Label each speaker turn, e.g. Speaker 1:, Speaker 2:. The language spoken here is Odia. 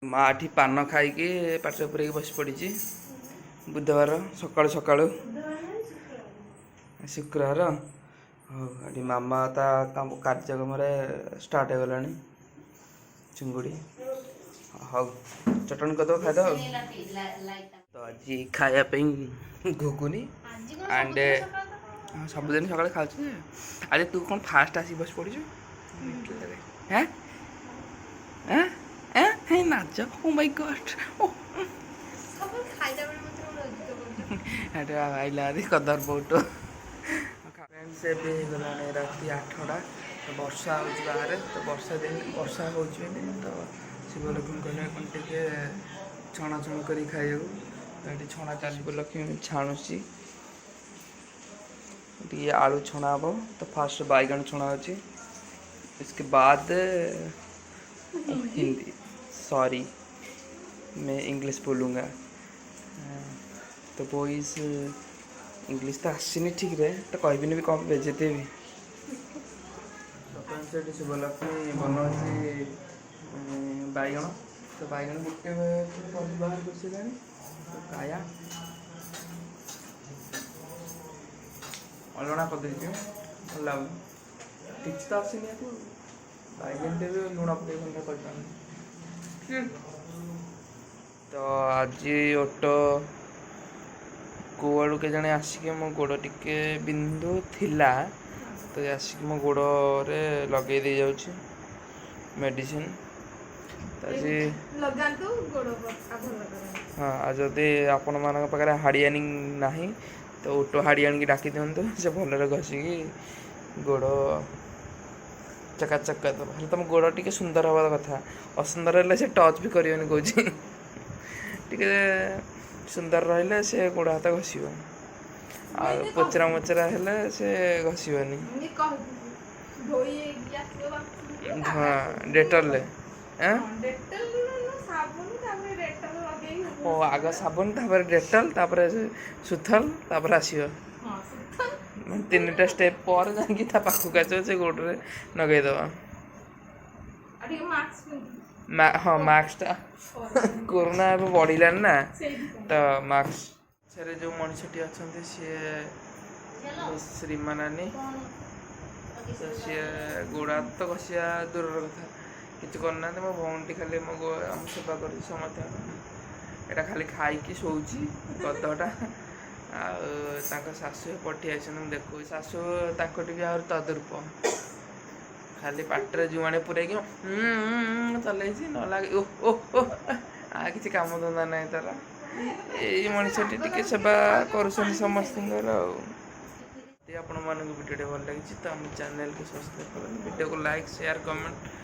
Speaker 1: ମା ଏଠି ପାନ ଖାଇକି ପାଟିରେ ପୁରେଇକି ବସି ପଡ଼ିଛି। ବୁଧବାର ସକାଳୁ ସକାଳୁ, ଶୁକ୍ରବାର। ହଉ, ଏଠି ମାମା ତା କାମ କାର୍ଯ୍ୟକ୍ରମରେ ଷ୍ଟାର୍ଟ ହେଇଗଲାଣି। ଚିଙ୍ଗୁଡ଼ି ହଉ, ଚଟଣି କରିଦେବ, ଖାଇଦେବ ଆଉ। ତ ଆଜି ଖାଇବା ପାଇଁ ଘୁଗୁନି ଆଣ୍ଡ ସବୁଦିନ ସକାଳେ ଖାଉଛି ଯେ, ଆଜି ତୁ କ'ଣ ଫାଷ୍ଟ ଆସିକି ବସି ପଡ଼ିଛୁ? ହେଁ ହେଁ ହେଁ ହେଁ, ନାଚ। ଓ ମାଇ ଗଡ୍ ଓ।
Speaker 2: ଖାଇଲା ବେଳେ ମତେ ଗୋଟେ ଅଦ୍ଭୁତ କରୁଛ।
Speaker 1: ଏଠି ଆଇଲା ଭାରି କଦର ବୋଟ। ଫ୍ରେଣ୍ଡସ୍, ଏବେ ହେଇଗଲାଣି ରାତି 8ଟା। ତ ବର୍ଷା ହେଉଛି ବାହାରେ। ତ ବର୍ଷା ଦିନ, ବର୍ଷା ହେଉଛି ବୋଲି ତ ଶିବଲକ୍ଷ୍ମୀ କହିଲେ କ'ଣ ଟିକେ ଛଣାଛଣି କରି ଖାଇବାକୁ। ତ ଏଠି ଛଣା ଚାଲିଛି। ଶିବଲକ୍ଷ୍ମୀ ଛାଣୁଛି ଟିକେ। ଆଳୁ ଛଣା ହେବ। ତ ଫାଷ୍ଟ ବାଇଗଣ ଛଣା ଅଛି, इसके बाद हिंदी, सॉरी, मैं इंग्लिश बोलूँगा। ତ ବଏଜ୍, ଇଂଲିଶ ତ ଆସିନି ଠିକ୍ରେ, ତ କହିବିନି ବି, କ'ଣ ବେଜେତି ବି। ସକାଳ ସେଠି ଶୁଭଲକ୍ଷ୍ମୀ ବନାଉଛି ବାଇଗଣ। ତ ବାଇଗଣ ଗୋଟେ ଥର ବାହାର କରିସାରିଲାଣି। ତ କାୟା ଅଲଣା କରିଦେଇଛି, ଭଲ ଲାଗୁନି। କିଛି ତ ଆସିନି ୟାକୁ। ବାଇଗଣଟେ ବି ଲୁଣ ପକେଇ ଭଲରେ କରିପାରୁନି। ତ ଆଜି ଅଟୋ କୁଆଡ଼ୁ କେଜାଣି ଆସିକି ମୋ ଗୋଡ଼ ଟିକେ ବିନ୍ଧୁ ଥିଲା, ତ ଆସିକି ମୋ ଗୋଡ଼ରେ ଲଗେଇ ଦେଇ ଯାଉଛି ମେଡ଼ିସିନ। ତ ଆଜି
Speaker 2: ଲଗାନ୍ତୁ, ଗୋଡ଼ ବଥା ଭଲ କରନ୍ତୁ।
Speaker 1: ହଁ, ଆଉ ଯଦି ଆପଣମାନଙ୍କ ପାଖରେ ହାଡ଼ିଆନି ନାହିଁ, ତ ଓଟୋ ହାଡ଼ି ଆଣିକି ଡାକି ଦିଅନ୍ତୁ। ସେ ଭଲରେ ଘଷିକି ଗୋଡ଼ ଚକାଚକ କରିଦେବ। ହେଲେ ତମ ଗୋଡ଼ ଟିକେ ସୁନ୍ଦର ହେବା କଥା। ଅସୁନ୍ଦର ହେଲେ ସେ ଟଚ୍ ବି କରିବନି କହୁଛି। ଟିକେ ସୁନ୍ଦର ରହିଲେ ସେ ଗୋଡ଼ ହାତ ଘଷିବ, ଆଉ ପଚରା ମଚରା ହେଲେ ସେ ଘଷିବନି।
Speaker 2: ମୁଁ କହିଥିଲି, ଧୋଇ ହେଇକି ଆସିବ ବାଥରୁମରୁ।
Speaker 1: ହଁ, ଡେଟଲରେ ଆଁ
Speaker 2: ଡେଟଲ, ସାବୁନ, ତାପରେ ଡେଟଲ ଲଗେଇକି।
Speaker 1: ଓ, ଆଗ ସାବୁନ, ତାପରେ ଡେଟଲ, ତାପରେ ସୁଥଲ, ତାପରେ ଆସିବ।
Speaker 2: ହଁ, ସୁଥଲ।
Speaker 1: ମାନେ ତିନିଟା ଷ୍ଟେପ୍ ପରେ ଯାଇକି ତା ପାଖକୁ ଆସିବ, ସେ ଗୋଡ଼ରେ ଲଗେଇଦବ।
Speaker 2: ଆଉ ଟିକେ ମାସ୍କ ପିନ୍ଧି।
Speaker 1: ହଁ, ମାସ୍କଟା, କୋରୋନା ଏବେ ବଢ଼ିଲାଣି ନା।
Speaker 2: ସେଇଥିପାଇଁ।
Speaker 1: ତ ମାସ୍କ ପଛରେ ଯେଉଁ ମଣିଷଟି ଅଛନ୍ତି, ସିଏ ଶ୍ରୀମା ନାନୀ। ତ ସିଏ ଗୋଡ଼ ହାତ ତ ଘଷିବା ଦୂରର କଥା, କିଛି କରୁନାହାନ୍ତି। ମୋ ଭଉଣୀଟି ଖାଲି ମୋ ଆମ ସେବା କରୁଛି ସମସ୍ତଙ୍କର। ଏଇଟା ଖାଲି ଖାଇକି ଶୋଉଛି ଗଧଟା। ଆଉ ତାଙ୍କ ଶାଶୁ ପଠେଇ ଆସିଛନ୍ତି, ମୁଁ ଦେଖୁଛି। ଶାଶୁ ତାଙ୍କଠି ବି ଆହୁରି ତଦରୂପ। ଖାଲି ପାଟିରେ ଜୁଆଣି ପୁରେଇକି ଚଲେଇଛି, ନହେଲେ ଓ ଓ ଓ, ଆଉ କିଛି କାମ ଧନ୍ଦା ନାହିଁ ତାର। ଏଇ ମଣିଷଟି ଟିକେ ସେବା କରୁଛନ୍ତି ସମସ୍ତଙ୍କର। ଆଉ ଯଦି ଆପଣମାନଙ୍କୁ ଭିଡ଼ିଓଟି ଭଲ ଲାଗିଛି, ତ ଆମ ଚ୍ୟାନେଲକୁ ସବସ୍କ୍ରାଇବ୍ କରନ୍ତୁ, ଭିଡ଼ିଓକୁ ଲାଇକ୍, ସେୟାର, କମେଣ୍ଟ।